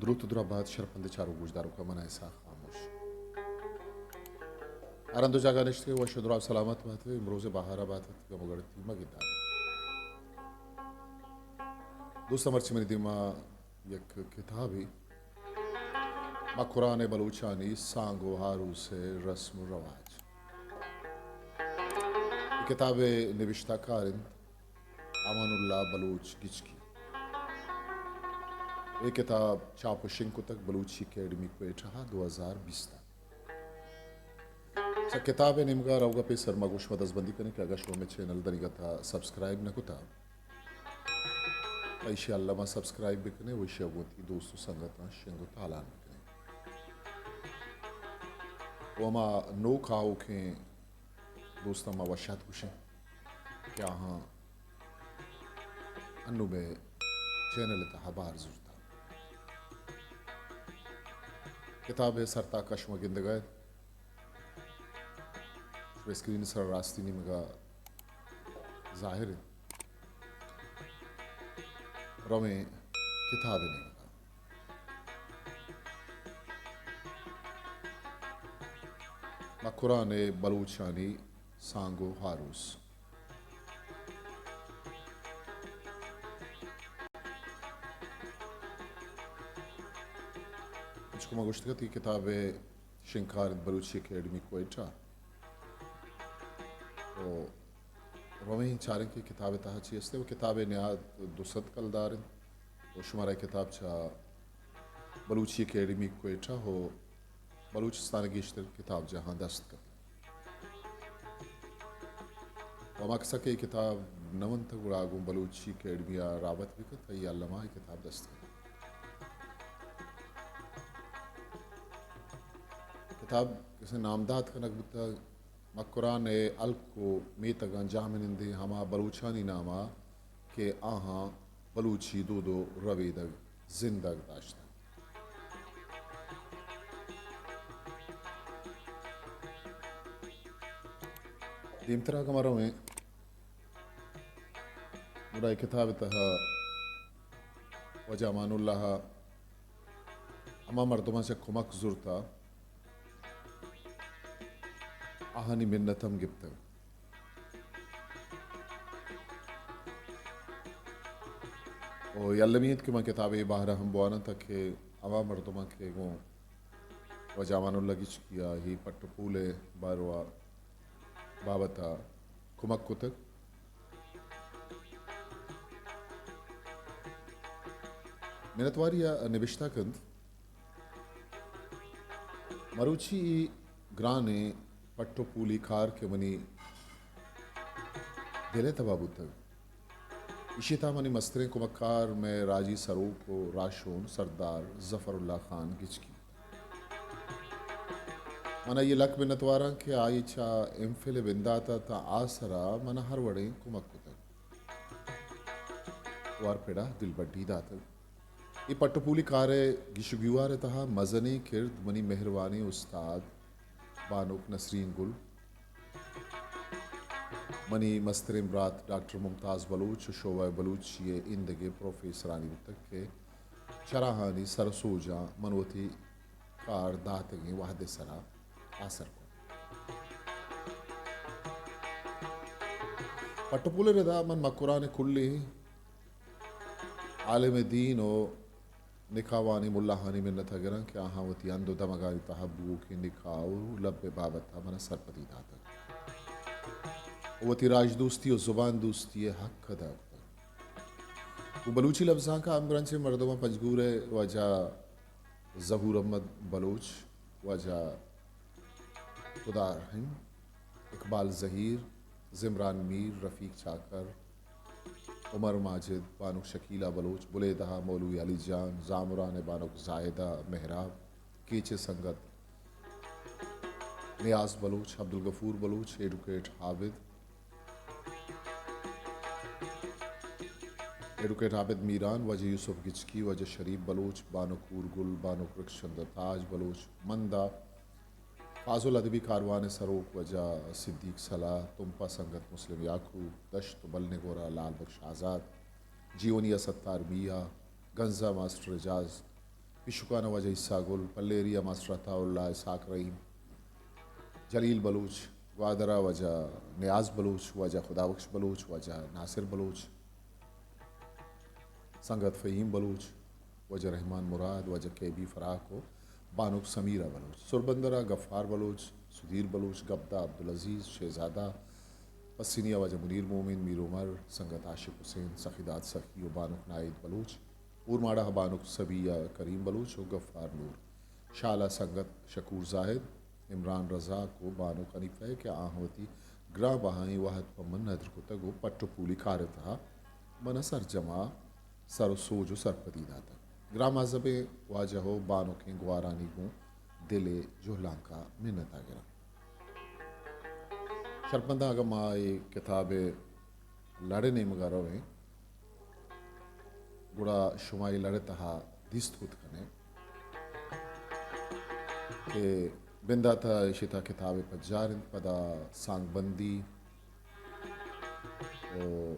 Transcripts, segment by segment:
لوت و درا بات شرپند چارو گوشداروکا، من اسحاق خاموش۔ ہر ہند و جاگہ نشتگے وش و درا سلامت بات، امروز بہارا بات اتکگا مگر تیمہ گندانے۔ دوستاں، مرچی منی دیما یک کتابے، مکران بلوچانی سانگ و آروس رسم و رواج۔ اے کتاب نبشتہ کار انت امان اللہ بلوچ گچکی۔ اے کتاب چاپ و شنگ کتگ بلوچی اکیڈمی کوئٹہ ء دو ہزار بیست ء۔ چہ کتاب ء نیمگا روگا پیسر ما گوں شما دزبندی کنیں کہ اگاں شما مئے چینل دنیگا تا سبسکرائب نہ کتا، پہ ایشی الما سبسکرائب بکنے و ایشی گوں وتی دوست و سنگتاں شنگ و تالان بکنے۔ و ہما نوک آؤکیں دوستاں ما وش آت گوشیں کہ آہاں انوں مئے چینل ء تہا بار زرتا۔ کتاب ء سرتاک ء شما گندگ ء ات، شمئے اسکرین ء سرا راستی نیمگا ظاہر انت۔ رویں کتاب ء نیمگا۔ مکران ء بلوچانی سانگ و ہاروس۔ انچکو ما گوشتگ ات، اے کتاب ء شنگکار انت بلوچی اکیڈمی کوئٹہ۔ و رویں چاریں کہ کتاب ء تہا چی است و کتاب ء نہاد دو سد کلدار انت و شمارا اے کتاب چہ بلوچی اکیڈمی کوئٹہ و بلوچستان ء گیشتر کتاب جاہاں دست کپیت۔ و ہما کسا کہ اے کتاب نہ ونتگ گڑا گوں بلوچی اکیڈمی ء رابط بہ کنت، تئی الما اے کتاب دست کپیت۔ کتاب کسے نامدات کنگ بوتگ مکران ء ہلک و میتگاں جاہ منندیں ہما بلوچانی ناما کہ آہاں بلوچی دود و ربیدگ زندگ داشتگ۔ دیمترا کہ ما رویں، گڑا اے کتاب ء تہا واجہ امان اللہ ء ہما مردماں چہ کمک زرتا، آہانی منت ہم گپتگ۔ و یلمی انت کہ من کتاب ء بہرا ہم بواناں تاکہ ہما مردماں کہ گوں واجہ امان اللہ گچکی ء ہی پٹ و پول ء باروا بابت ء کمک کتگ۔ منتواری ء نبشتہ کنت، مروچی اے گرانیں پٹ و پولی کار کہ منی دل ء تباہ بوتگ، ایشی تہا منی مستریں کمکار مئے راجی سروک و راہشون سردار ظفر اللہ خان گچکی۔ من آئی ء لک منتواراں کہ آئی چہ ایم فل ء بندات ء تاں آ سرا من ء ہر وڑیں کمک کتگ و ہر پڑ ء دلبڈی داتگ۔ اے پٹ ء پولی کار ء گیش و گیوار ء تہا مزنیں کرد منی مہروانیں استاد بانک نسرین گل، منی مستریں برات ڈاکٹر ممتاز بلوچ و شعبہ بلوچی ء ایندگہ پروفیسرانی بوتگ کہ چراہانی سر ء سوجاں من وتی کار داتگیں وہد ء سرا آسر کت۔ پٹ ء پول ء ردا من مکران ء کلیں عالم دین و نکاحوانی ملاہانی منت ء گراں کہ آہاں وتی ہند و دمگانی تہا بوؤکیں نکاح و لب ء بابت ء من ء سرپدی داتگ و وتی راج دوستی و زبان دوستی ء حق ادا کتگ۔ گوں بلوچی لبزانک ء ہمگرنچیں مردماں پنجگور ء واجہ ظہور احمد بلوچ، واجہ خدا رحیم، اقبال زہیر، زمران میر، رفیق چاکر، عمر ماجد، بانک شکیلہ بلوچ، بلیدہ ء مولوی علی جان، زامران ء بانک زاہدہ مہراب، کیچ ء سنگت نیاز بلوچ، عبدالغفور بلوچ، ایڈوکیٹ عابد، ایڈوکیٹ عابد میران، واجہ یوسف گچکی، واجہ شریف بلوچ، بانک ہورگل، بانک رخشندہ تاج بلوچ، مندا فاضل ادبی کاروان ء سروک واجہ صدیق صلاح، تمپ ء سنگت مسلم یعقوب، دشت و بل نگورا لال بخش آزاد، جیونی ء ستار میاں، گنز ء ماسٹر اعجاز، پیشکان ءَ واجہ عیسیٰ گل، پلیری ءَ ماسٹر عطا اللہ، اسحاق رحیم، جلیل بلوچ، گوادر ءَ واجہ نیاز بلوچ، واجہ خدابخش بلوچ، واجہ ناصر بلوچ، سنگت فہیم بلوچ، واجہ رحمان مراد، واجہ کے بی فراق ءُ بانک سمیرہ بلوچ، سربندر ءَ غفار بلوچ، سدیر بلوچ، گبدہ عبدالعزیز، شہزادہ، پسنی ءَ واجہ منیر مومن، میر عمر، سنگت عاشق حسین، سخی داد سخی ءُ بانک ناہید بلوچ، اورماڑہ ءَ بانک صبیہ کریم بلوچ ءُ غفار نور، شال ءَ سنگت شکور زاہد، عمران رزاق ءُ بانک حنیفہ ءَ کہ آہاں وتی گران بہائیں وہد پہ من ندر کتگ ءُ پٹ ءُ پولی کار ءِ تہا من ءَ سرجم ءَ سر ءُ سوج ءُ سرپدی داتگ۔ گران مہذبیں واجہ ءُ بانکیں گوارانی گوں دل ءِ جہلانک ءَ منت ءَ گراں۔ شرپمنداں، اگاں ما اے کتاب ءِ لڑ ءِ نیمگ ءَ رویں، گڑا شما اے لڑ ءِ تہا دیست کت کن ئے کہ بندات ءَ ایشی ءِ تہا کتاب ءِ پجار انت، پدا سانگ بندی ءُ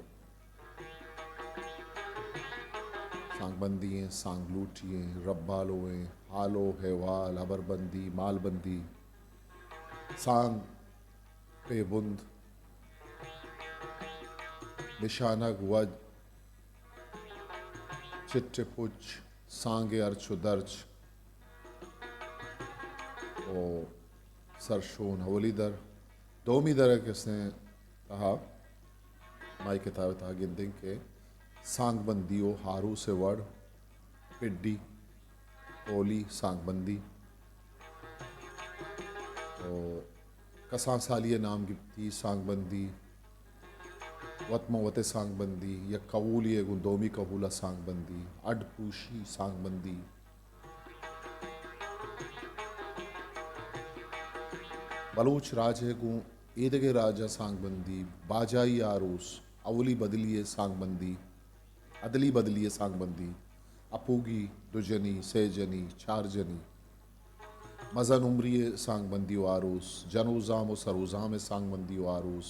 سانگ بندی ایں، سانگ لوٹی ایں، ربالو ایں، حال ءُ احوال، ہبر بندی، مال بندی، سانگ پہ بند، نشانگ وج، چٹ ءُ پچ، سانگ ءِ ارچ ءُ درچ ءُ سرشون اولی در، دومی در ءِ کسیں تہا ما اے کتاب ءِ تہا گندیں کہ سانگ بندی ءُ ہاروس ءِ وڑ، پڈی، اولی سانگ بندی ءُ کسان سالی ءِ نام گپتی سانگ بندی، وت ماں وت ءِ سانگ بندی، یک کہولی ءِ گوں دومی کہول ءَ سانگ بندی، اڈ پوشی سانگ بندی۔ بلوچ راج ءِ گوں ایدگہ راج ءَ سانگ بندی، باجائی آروس، اولی بدلی ءِ سانگ بندی، ادلی بدلی ءِ سانگ بندی، اپوگی، دو جنی، سئے جنی، چار جنی، مزن عمری ءِ سانگ بندی ءُ آروس، جنوزام ءُ سروزام ءِ سانگ بندی ءُ آروس،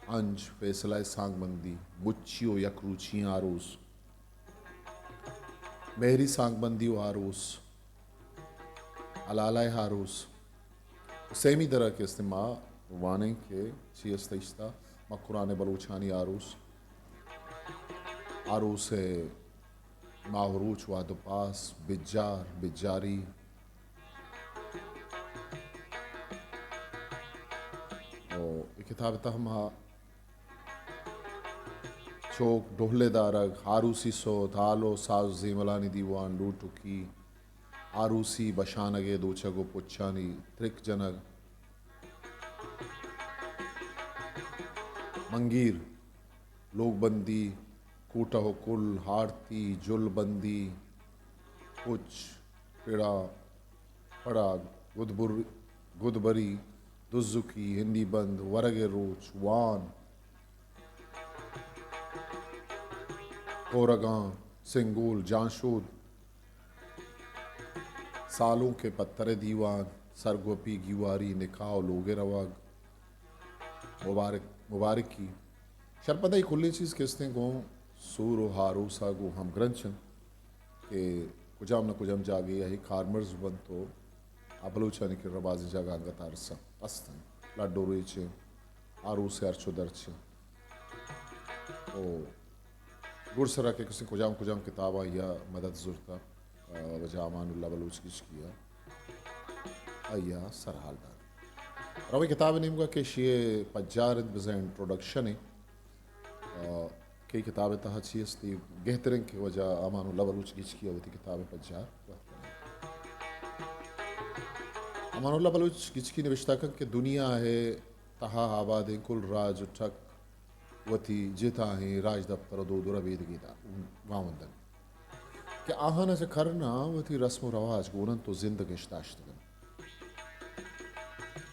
انج فیصلہ ءِ سانگ بندی، مچی ءُ یک روچی آروس، مہری سانگ بندی ءُ آروس، ہلالہ ءِ آروس۔ سیمی در ءَ کہ است ما وانیں کہ چی است اشتا، مکران ءِ بلوچانی آروس، آروس ءِ ماہ ءُ روچ، وہد ءُ پاس، بجار، بجاری۔ او اے کتاب ءِ تہا ما چوک، ڈہل ءِ دارگ، آروسی سوت، ہال ءُ ساز ءُ زیملانی دیوان، لوٹکی، آروسی بشانگ ءِ دوچگ ءُ پچانی ترک جنگ، منگیر، لوگ بندی، کوٹہ ءُ کل، ہارتی، جل بندی، پچ، پڑا، پڑا، گدبر-، گدبری، دزکی، ہندی بند، ورگ ءِ روچ، وان، کورگاں، سنگول، جانشود، سالونک ءِ پتر ءِ دیوان، سرگوپی، گیواری، نکاح ءُ لوگ ءِ روگ، مبارک، مبارکی۔ شرپد ءَ اے کلیں چیز کہ استیں گوں سور ءُ ہاروس ءَ گوں ہمگرنچ انت کہ کجام نہ کجام جاگہے ءَ اے کارمرز بنت ءُ آ بلوچانی کرا بازیں جاگہ انگت ارس است انت۔ لڈ ءُ ریچ انت، آروس ءِ ارچ ءُ درچ انت۔ او گڈسرا کہ کسیں کجام کجام کتاباں آئی ءَ مدد زرتہ، آ، واجہ امان اللہ بلوچ گچکی ءَ آئی ءَ سرحال دات۔ رویں کتاب ءِ نیمگ ءَ کہ ایشی ءِ پجار انت، بزاں انٹروڈکشن ءَ، آ، کہ کتاب ءِ تہا چی است، گہتر انت کہ واجہ امان اللہ بلوچ گچکی ءَ وتی کتاب ءِ پجار وت کنیں۔ امان اللہ بلوچ گچکی نبشتہ کنت کہ دنیا ءِ تہا آبادیں کل راج ءُ ٹک وتی جتاہیں راجدپتر ءُ دود ءُ ربیدگے دا-، گاوندنت کہ آہاں چہ کرناں وتی رسم ءُ رواج گون انت ءُ زندگ اش داشتگ انت۔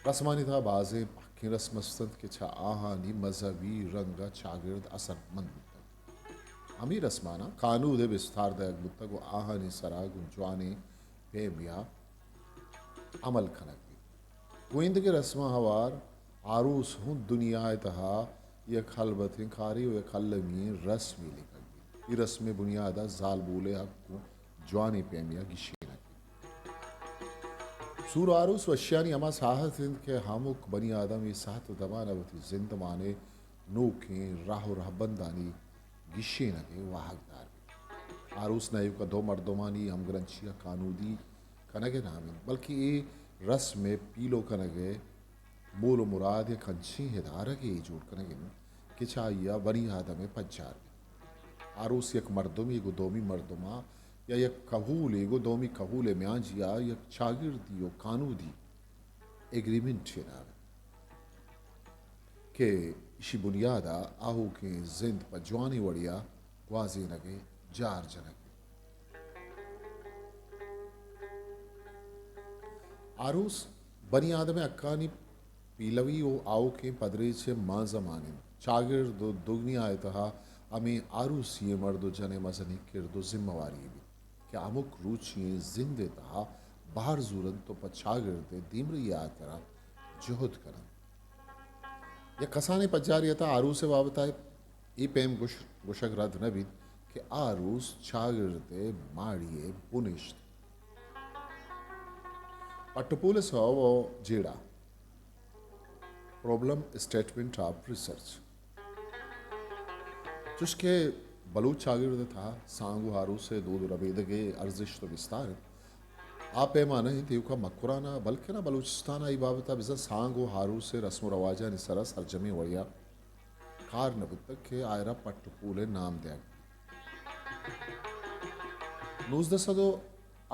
رسمانی تہا بازیں پہکیں رسم است انت کہ چہ آہانی مذہبی رنگ ءَ چاگرد اثر مند بوتگ۔ ہمے رسماناں کانود ءِ بستار دئیگ بوتگ ءُ آہانی سرا گوں جوانیں پیمے ءَ عمل کنگ بیت۔ گوں ایندگہ رسماں ہوار آروس ہوں دنیا ءِ تہا یک ہلبتیں کارے ءُ یک المی ئیں رسمے لیکگ بیت۔ اے رسم ءِ بنیاد ءَ زالبول ءِ حق گوں جوانیں پیمے ءَ گیشینگ انت۔ سور ءُ آروس وشیانی ہما ساہت انت کہ ہمک بنی آدم اے ساہت ءُ دمان ءَ وتی زندمان ءِ نوکیں راہ ءُ رہبندانی گیشینگ ءِ واہگدار بیت۔ آروس نہ ایوک ءَ دو مردمانی ہمگرنچی ءَ کانودی کنگ ءِ نام انت، بلکیں اے رسم ءِ پیلو کنگ ءِ مول ءُ مراد یک انچیں ادارگے جوڑ کنگ انت کہ چہ آئی ءَ بنی آدم ءِ پجار بیت۔ آروس یک مردمے گوں دومی مردم ءَ یا یک کہولے گوں دومی کہول ءِ میانجی ءَ یک چاگردی ءُ کانودی ایگریمنٹ ءِ نام انت کہ ایشی بنیاد ءَ آہوکیں زند پہ جوانیں وڑے ءَ گوازینگ ءِ جار جنگ بیت۔ آروس بنی آدم ءِ حقانی پیلوی ءُ آؤکیں پدریچ ءِ مانزمان انت۔ چاگرد ءُ دگنیا ءِ تہا ہمے آروسی ءِ مرد ءُ جن ءِ مزنیں کرد ءُ ذمہ واری بیت کہ ہمک روچی ئیں زند ءِ تہا بہر زور انت ءُ پہ چاگرد ءِ دیمرئی ءِ ہاترا جہد کن انت۔ یک کسانیں پجارے ءِ تہا آروس ءِ بابت ءَ اے پیم گوش-، گوشگ رد نہ بیت کہ آروس چاگرد ءِ ماڑی ءِ بنشت۔ پٹ ءُ پول ءِ سوب ءُ جیڑہ، پرابلم اسٹیٹمنٹ آف ریسرچ۔ چوشکہ بلوچ چاگرد ءِ تہا سانگ ءُ آروس ءِ دود ءُ ربیدگ ءِ ارزشت ءُ بستار انت، آ پیما نہ انت ایوکا مکران ءَ بلکنا بلوچستان ءَ اے بابت ءَ بزاں سانگ ءُ آروس ءِ رسم ءُ رواجانی سرا سرجمیں وڑے ءَ کار نہ بوتگ کہ آئرا پٹ ءُ پول ءِ نام دیگ۔ نوزدہ سد ءُ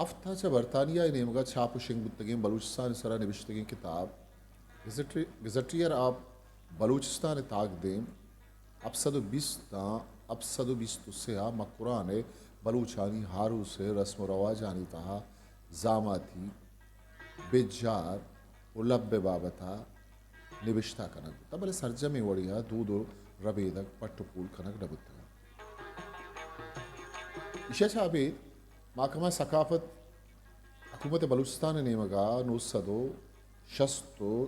ہفت ءَ چہ برطانیہ ءِ نیمگ ءَ چاپ ءُ شنگ بوتگیں بلوچستان ءِ سرا نبشتگیں کتاب گزٹری-، گزٹیئر آف بلوچستان ءِ تاکدیم ہپت سد ءُ بیست تاں ہپت سد ءُ بیست ءُ سے ءَ مکران ءِ بلوچانی آروس ءِ رسم ءُ رواجانی تہا زاماتی، بجار ءُ لب ءِ بابت ءَ نبشتہ کنگ بوتگ، بلے سرجمیں وڑے ءَ دود ءُ ربیدگ پٹ ءُ پول کنگ نہ بوتگ۔ ایشی ءَ چہ ابید محکمہ ثقافت حکومت بلوچستان ءِ نیمگ ءَ نو سد ءُ شست ءُ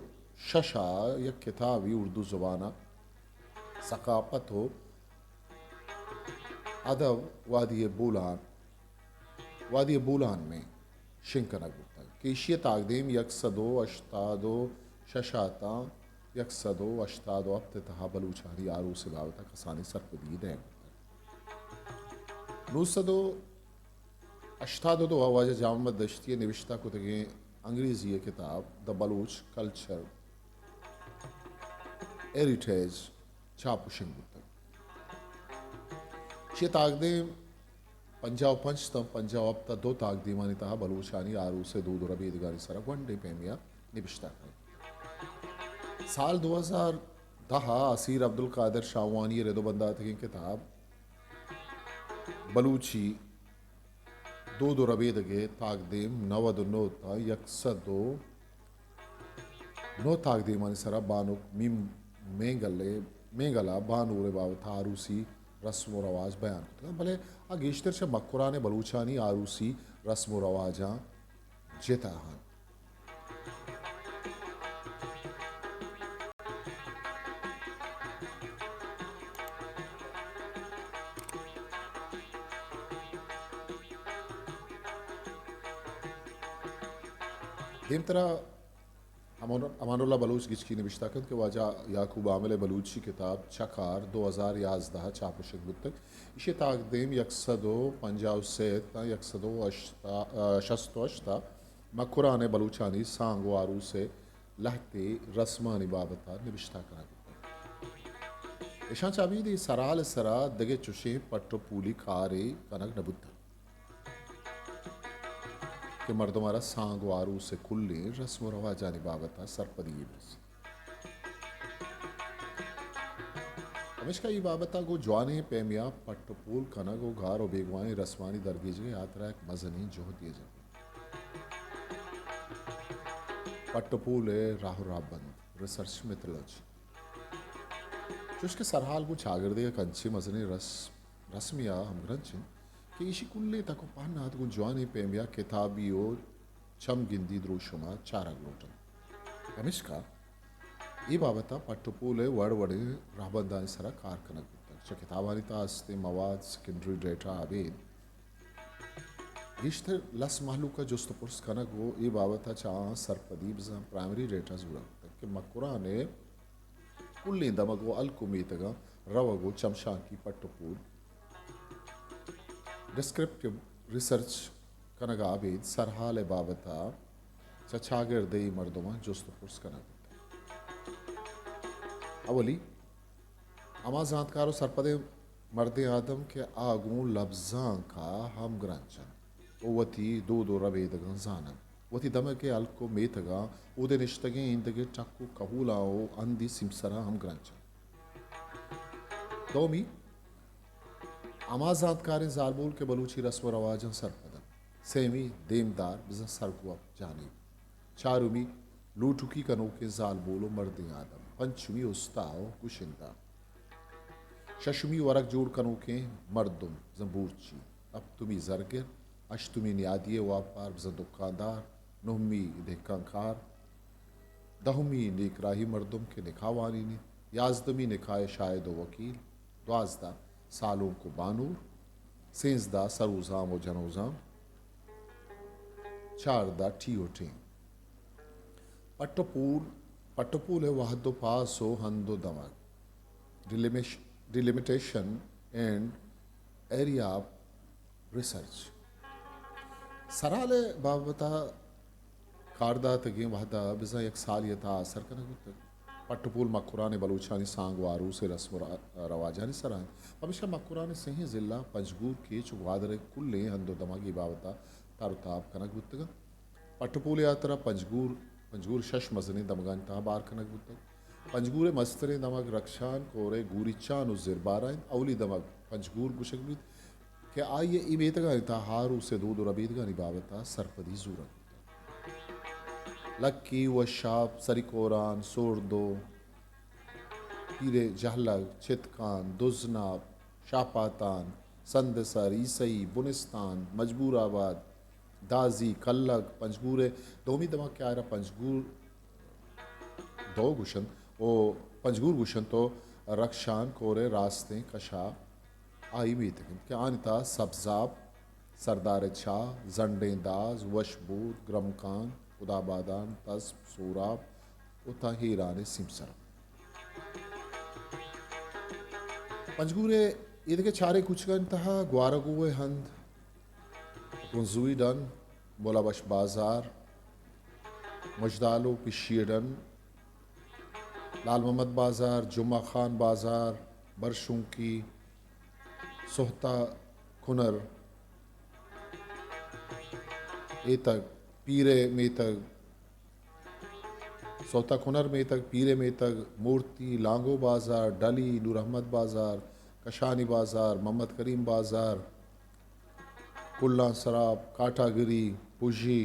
شش ءَ یک کتابے اردو زبان ءَ ثقافت ءُ ادب وادی بولان، وادی بولان میں شنگ کنگ بوتگ کہ ایشی ءِ تاکدیم یک سد ءُ ہشتاد ءُ شش ءَ تاں یک سد ءُ ہشتاد ءُ ہپت ءِ تہا بلوچانی آروس ءِ بابت ءَ کسانیں سرپدی ئے دئیگ بوتگ۔ نو سد ءُ ہشتاد ءُ دو ءَ واجہ جان محمد دشتی ءِ نبشتہ کتگیں انگریزی ءِ کتاب دی بلوچ کلچر ہیریٹیج چاپ ءُ شنگ بوتگ۔ ایشی ءِ تاکدیم پنجاہ ءُ پنچ تاں پنجاہ ءُ ہپت ءَ دو تاکدیمانی تہا بلوچانی آروس ءِ دود ءُ ربیدگانی سرا گونڈیں پیمے ءَ نبشتہ کنگ۔ سال دو ہزار دہ ءَ اسیر عبدالقادر شاہوانی ءِ رد ءُ بنداتگیں کتاب بلوچی دود ءُ ربیدگ ءِ تاکدیم نود ءُ نو تاں یک سد ءُ نو تاکدیمانی سرا بانک میم مینگل ءِ، مینگل ءَ بانور ءِ بابت ءَ آروسی رسم ءُ رواج بیان کتگ، بلے آ گیشتر چہ مکران ءِ بلوچانی آروسی رسم ءُ رواجاں جتا انت۔ دیمترا امان، امان اللہ بلوچ گچکی نبشتہ کنت کہ واجہ یعقوب عامل ءِ بلوچی کتاب چکار دو ہزار یازدہ ءَ چاپ ءُ شنگ بوتگ۔ ایشی ءِ تاکدیم یک سد ءُ پنجاہ ءُ سے تاں یک سد ءُ ہشت، آ، شست ءُ ہشت ءَ مکران ءِ بلوچانی سانگ ءُ آروس ءِ لہتے رسمانی بابت ءَ نبشتہ کنگ بوتگ۔ ایشاں چہ ابید اے سرحال ءِ سرا دگہ چشیں پٹ ءُ پولی کارے کنگ نہ بوتگ کہ مردم ءَ را سانگ ءُ آروس ءِ کلیں رسم ءُ رواجانی بابت ءَ سرپدی یے برسیت۔ پمیشکا اے بابت ءَ گوں جوانیں پیمے ءَ پٹ ءُ پول کنگ ءُ گار ءُ بیگواہیں رسمانی درگیجگ ءِ ہاترا یک مزنیں جہدے جنگ۔ پٹ ءُ پول ءِ راہ ءُ راہبند، ریسرچ میتھڈالوجی۔ چوشکہ سرحال گوں چاگردے ءَ یک انچیں مزنیں رسم، رسمے ءَ ہمگرنچ انت کہ ایشی کلیں تک ءُ پہنات گوں جوانیں پیمے ءَ کتابی ءُ چم گندی دروشم ءَ چارگ لوٹ انت۔ پمیشکا اے بابت ءَ پٹ ءُ پول ءِ وڑ وڑیں راہبندانی سرا کار کنگ بوتگ۔ چہ کتابانی تہا استیں مواد، سیکنڈری ڈیٹا ءَ ابید گیشتر لس مہلوک ء جست ء پرس کنگ ء اے بابت ء چہ آہاں سرپدی بزاں پرائمری ڈیٹا زورگ بوتگ کہ مکران ء کلیں دمگ ء ہلک ء میتگاں روگ ء چمشانکی پٹ ء پول ڈسکرپٹیو ریسرچ کنگ ء ابید سرحال ء بابت ء چہ چاگرد ء مردماں جست ء پرس کنگ بوتگ۔ اولی، ہما زانتکار و سرپدیں مردیں آدم کہ آ گوں لبزانک ء ہمگرنچ انت و وتی دود و ربیدگاں زان انت، وتی دمگ ء ہلک و میتگاں اود ء نشتگیں ایندگہ ٹک و کہولاں و ہندی سیمسراں ہمگرنچ انت۔ دومی، ہما زانتکاریں زالبول کہ بلوچی رسم و رواجاں سرپد انت۔ سیمی، دیمدار بزاں سرگوپ جانب۔ چارمی، لوٹوکی کنوکیں زالبول و مردیں آدم۔ پنچمی، استا و گشندہ۔ ششمی، ورگ جوڑ کنوکیں مردم بزاں بورچی۔ ہپتمی، زرگر۔ ہشتمی، نیادی ء واپار بزاں دکاندار۔ نہمی، دہکان کار۔ دہمی، نیکراہی مردم کہ نکاح وانینیت۔ یازدمی، نکاح ء شاہد و وکیل۔ دوازدہ، سالونک و بانور۔ سینزدہ، سروزام و جنوزام۔ چاردہ، ٹی و ٹیم۔ پٹ و پول، پٹ و پول ء وہد و پاس و ہند و دمگ، ڈیلیمیش-، delimitation and area of research. سرحال ء بابت ء کارداتگیں وہد ء بزاں یک سالے ء تہا آسر کنگ بوتگ۔ پٹ و پول مکران ء بلوچانی سانگ و آروس ء رسم و را-، رواجانی سرا انت۔ پمیشا مکران ء سہیں ضلع پنجگور، کیچ و گوادر ء کلیں ہند و دمگ ء بابت ء تر و تاب کنگ بوتگ انت۔ پٹ و پول ء ہاترا پنجگور، پنجگور شش مزنیں دمگانی تہا بار کنگ بوتگ۔ پنجگور ء مستریں دمگ رکشان، کورے، گوریچان و زربارا انت۔ اولی دمگ پنجگور گوشگ بیت کہ آئی ء اے میتگانی تہا ہاروس ء دود و ربیدگانی بابت ء سرپدی زورگ بوتگ۔ لکی، وشاپ، سری کوران، سوردو، پیر جہلگ، چتکان، دزناپ، شاپاتان، سندسر، عیسئی، بنستان، مجبور آباد، دازی، کلگ، پنجگور ء دومی دمگ کہ آئرا پنجگور دو گوشنت و پنجگور گوشنت و رکشان کور ء راستیں کشا آئی میتگ انت کہ آنی تہا سبزاب، سردار چاہ، زنڈیں داز، وشبود، گرمکان، خدابادان، تسپ، سوراب و تاں ہیران ء سیمسر۔ پنجگور ء ایدگہ چاریں کوچگانی تہا گوارگو ء ہند، گنزوئی ڈن، بولا بش بازار، مژدالو پشی ڈن، لال محمد بازار، جمعہ خان بازار، برشونکی، سہتا کنر، ایتگ، پیرے میتگ، سوتا کنر میتگ، پیرے میتگ، مورتی، لانگو بازار، ڈلی، نور احمد بازار، کشانی بازار، محمد کریم بازار، کلان سراب، کاٹاگری، پژی،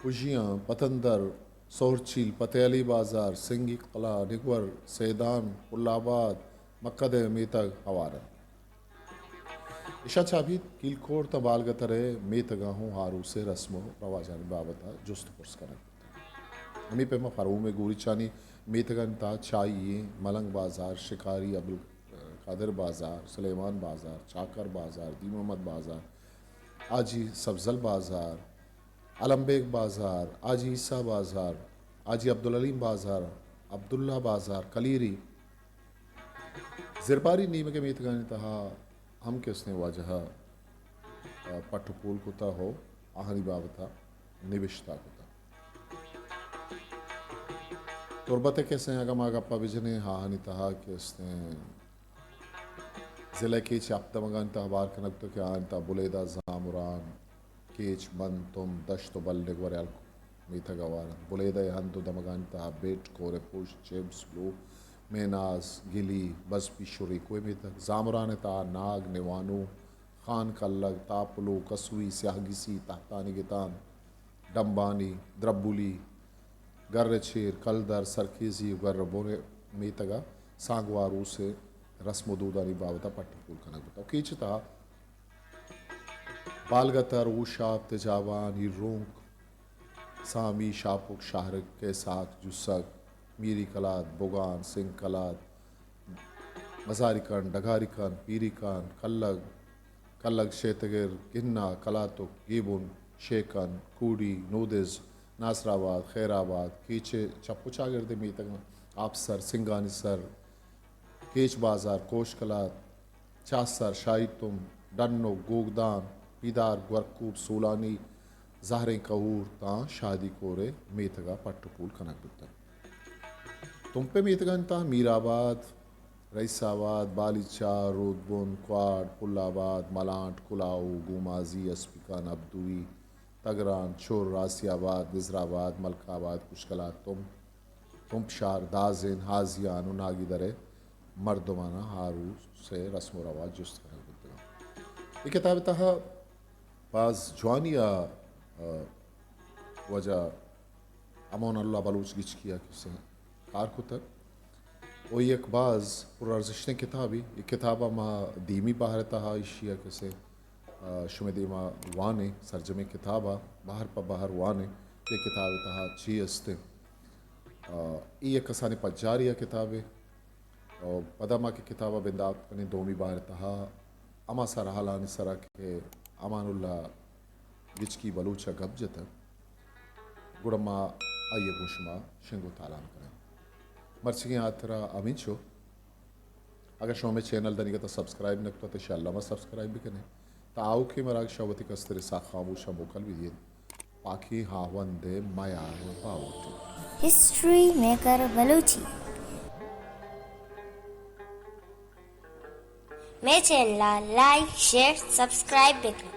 پژیاں، پتندر، سہرچیل، پتیالی بازار، سنگی قلعہ، نگور، سیدان، پل آباد، مکد ء میتگ ہوار انت۔ اشاں چہ ابید کیلکور تاں بالگتر ء میتگاں ہوں ہاروس ء رسم و رواجانی بابت ء جست و پرس کنگ بوتگ۔ ہمے پیما پروم ء گوریچانی میتگانی تہا چائی ایں، ملنگ بازار، شکاری عبدالقادر بازار، سلیمان بازار، چاکر بازار، دی محمد بازار، حاجی سبزل بازار، علم بیگ بازار، حاجی عیسی بازار، حاجی عبدالعلیم بازار، عبداللہ بازار، کلیری، زرباری نیمگ ء میتگانی تہا ہم کہ استیں واجہ ء پٹ و پول کتہ ہو آہانی بابت ء نبشتہ کتہ۔ تربت ء کہ استیں اگاں ما گپ ء بجنیں آہانی تہا کہ استیں ضلع کیچ ہپت دمگانی تہا بار کنگ بوتگ کہ آہانی تہا بلیدہ، زامران، کیچ، بند، تمب، دشت و بل نگور ء ہلک میتگ ہوار انت۔ بلیدہ ء ہند و دمگانی تہا بیٹ، کورے پشت، چبس، لو، میناز، گلی، بزپیش و ریکوئے میتگ۔ زامران ء تہا ناگ، نوانو، خان کلگ، تاپلو، کسوئی، سیاہ گسی، تہتانی گتان، ڈمبانی، دربولی، گر چیر، کلدر، سرکیزی و گر بن میتگ ء سانگ و آروس ء رسم و دودانی بابت ء پٹ و پول کنگ بوتگ۔ کیچ ء تہا بالگتر، ہوشاپ، تجابان، ہیرونک، سامی، شاپک، شاہرک، کیساک، جسک، میری کلات، بگان، سنگ کلات، مزاری کن، ڈگاری کن، پیری کن، کلگ، کلگ، شیتگر، گھنا، کلاتک، گیبن، شیکن، کوڑی، نودز، ناصر آباد، خیر آباد، کیچ ءِ چپ ءُ چاگرد ءِ میتگاں، آپسر، سنگانی سر، کیچ بازار، کوش کلات، چاہسر، شاہی تمب، ڈنک، گوگدان، پیدار، گورکوب، سولانی، زہریں کہور تاں شادی کور ءِ میتگ ءَ پٹ ءُ پول کنگ بوتگ۔ تمپ ءِ میتگانی تہا میر آباد، رئیس آباد، بالیچہ، رودبن، کواڈ، پل آباد، ملانٹ، کلاہو، گومازی، اسپیکان، ابدوئی، تگران، چر، آسیہ آباد، نظر آباد، ملک آباد، کوش کلات تمپ، تمپ شار، دازن، ہازیان ءُ ناگی در ءِ مردماناں آروس ءِ رسم ءُ رواج جست کنگ بوتگ اَنت۔ اے کتاب ءِ تہا باز جوانی ءَ، آ، واجہ امان اللہ بلوچ گچکی ءَ کسے کار کتگ۔ او یک باز پر ارزشتیں کتابے۔ اے کتاب ءَ ما دیمی بہر ءِ تہا ایشی ءَ کسے، آ، شمئے دیما وانیں، سرجمیں کتاب ءَ بہر پہ بہر وانیں کہ کتاب ءِ تہا چی است اِنت۔ آ، اے یک کسانیں پجارے ءِ کتابے۔ ءُ پدا ما کہ کتاب ءَ بندات کنیں، دومی بہر ءِ تہا ہما سرحالانی سرا کہ امان اللہ گچکی بلوچ ءَ گپ جتگ، گڑا ما آئی ءَ گوں شما شنگ ءُ تالان کنیں۔ مرچیگیں ہاترا ہمینچو۔ اگر شما مئے چینل دنیگت ءَ سبسکرائب نہ کتگ، تو انشاءاللہ ما سبسکرائب بکنیں۔ تا آؤکیں مراگش ءَ وتی کستریں ساہ خاموش ءَ موکل بدئیت۔ پاکیں ہاوند ءِ میار ءُ باہوٹ۔ History maker Balochi. مئے چینل ءَ لائک، شیئر، سبسکرائب بکن۔